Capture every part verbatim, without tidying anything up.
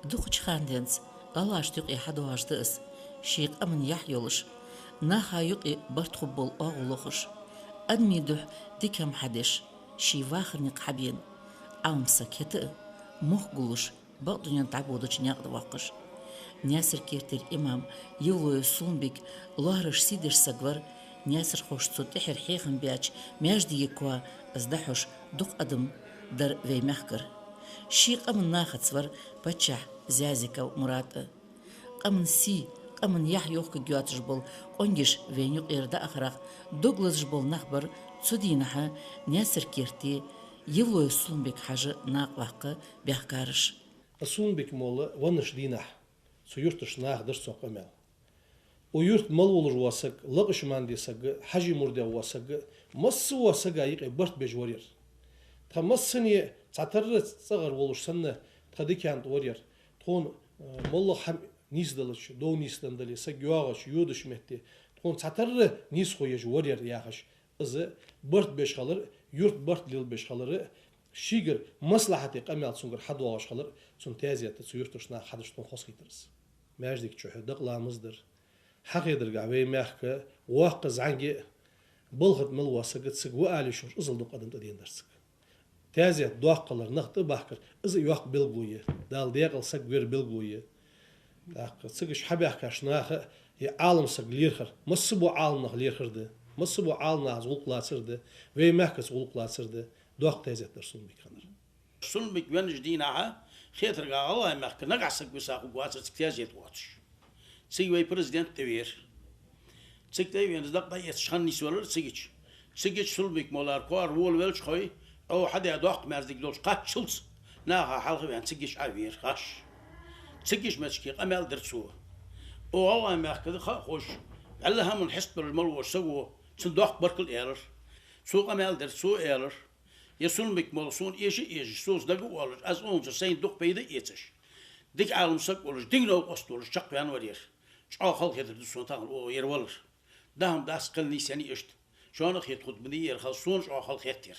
Дукхача хана денз гӀалгӀашта юкъе хьадоагӀаш да из, ший къаман яхь йолаш, наха юкъе барт хургбола оагӀув лохаш, адамий духьа дика хӀама хьадеш, ший вахара никъ хьабена, Ӏалам саг хӀаьта а, мохк гуллуш, бакъдунен дӀабодача наькъа тӀа воаккхаш. Наьсар-Кертера имам Евлоев Сулумбик лоархӀаш, сий деш саг вар, наьсархошта цо тӀехьара хьехам баьча маьждиге кхоачаш дӀахьош дукха адам дар вай мехкара. Ший къаман нахаца вар паччахь Зязиков Мурад а. Къаман сий, къаман яхь йохкаргйоацаш бола къонгаш вайна юкъера дӀаахарах дог лазаш бола нах бар цу дийнахьа Наьсар-Керте Евлоев Сулумбик-Хьажа накъаваккха баьхкараш. Сулумбик-молла веннача дийнахьа цу юртарча наха дир цо къамаьл. Укх юрта мел волаш вола саг, Лакъа-Шаманде саг, Хьажий-Мурдех вола саг, масса а вола сага юкъе барт беш вар ер. Тха массане цхьатарра цӀагӀара волаш санна, тха дикан тӀа вар ер. Тхона, э, моллагӀа хӀама нийсделча, дов нийсденна дале, саг йоагӀача, йодача метте, тхона цхьатарра нийсхо еш вар ер, яхаш, из барт беш хилар, юрта барт лелабеш хилар, шийгара маслахьате къамаьл цунгара хьадоагӀаш хилар, цун таьзета цу юртарча наха хьадеш тхона хозахийтар из. Маьждига чухь дакъа ламаз дар. Хьахедаргахьа вай мехка воккха зӀамига а, балха тӀа мел вола саг а, цига ва ала йиш йолаш иззал дукха адам тӀадена дар цига. Таьзет доккха хилар, нах тӀабахкар, из а йоккха белгало я. Дала даькъала саг вар белгало я. ТӀаккха цига уж хьабаьхкача наха а ер Ӏалам саг лерхӀар, масса а бола Ӏалам нах лерхӀар да, масса а бола Ӏалам нахаца гӀулакх лацар да, вай мехкаца гӀулакх лацар да, доккха таьзет дар Сулумбик хиннар. Сулумбик веннача дийнахьа хетаргахьа гӀалгӀай мехка нагахьа саг виса хургвацар цига таьзета воацаш. Цига вай президент тӀавера. Цига тӀа а вена, дакъа дӀаэцаш хинна нийсвелар цигача. Цигача Сулумбик-моллара коара волавелча хой, Ӏо хьадаь доккха маьждиг долча кхаччалца наха хьалха а ваьнна, цигача Ӏовера, хаш. Цигача моттиге къамаьл дир цо. Укх гӀалгӀай мехка да ха а ховш, вӀалла хӀаман хьестабалар мел волча саго цунна доккха баркал аьлар. Цо къамаьл дир, цо аьлар: ер Сулумбик-молла сона эша а эшаш, соца дага а оалаш, аз цунцара сайна дукха пайда а эцаш, дика Ӏалам саг а волаш, дика новкъост а волаш чакхваьнна вар ер. ЧӀоагӀа халахетар да сона тахан укхо ер валар. ДӀа-хӀама дац кхел нийсъеннай иштта. Шоана а хетта хургда, ер хала сона чӀоагӀа халахетар.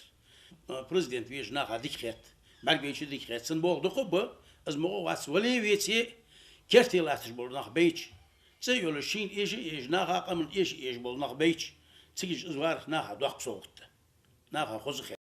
Президент везача наха дика хет, бӀаргавайча дика хет. Цун болх дукха ба, из мукъа вац, вале а веце а, керте латташ бола нах байча, цӀи а йолаш, шийна эша а эшаш, наха къаман эша а эшаш бола нах байча, цигача из вар наха доккха совгӀат да. Наха хоза хет.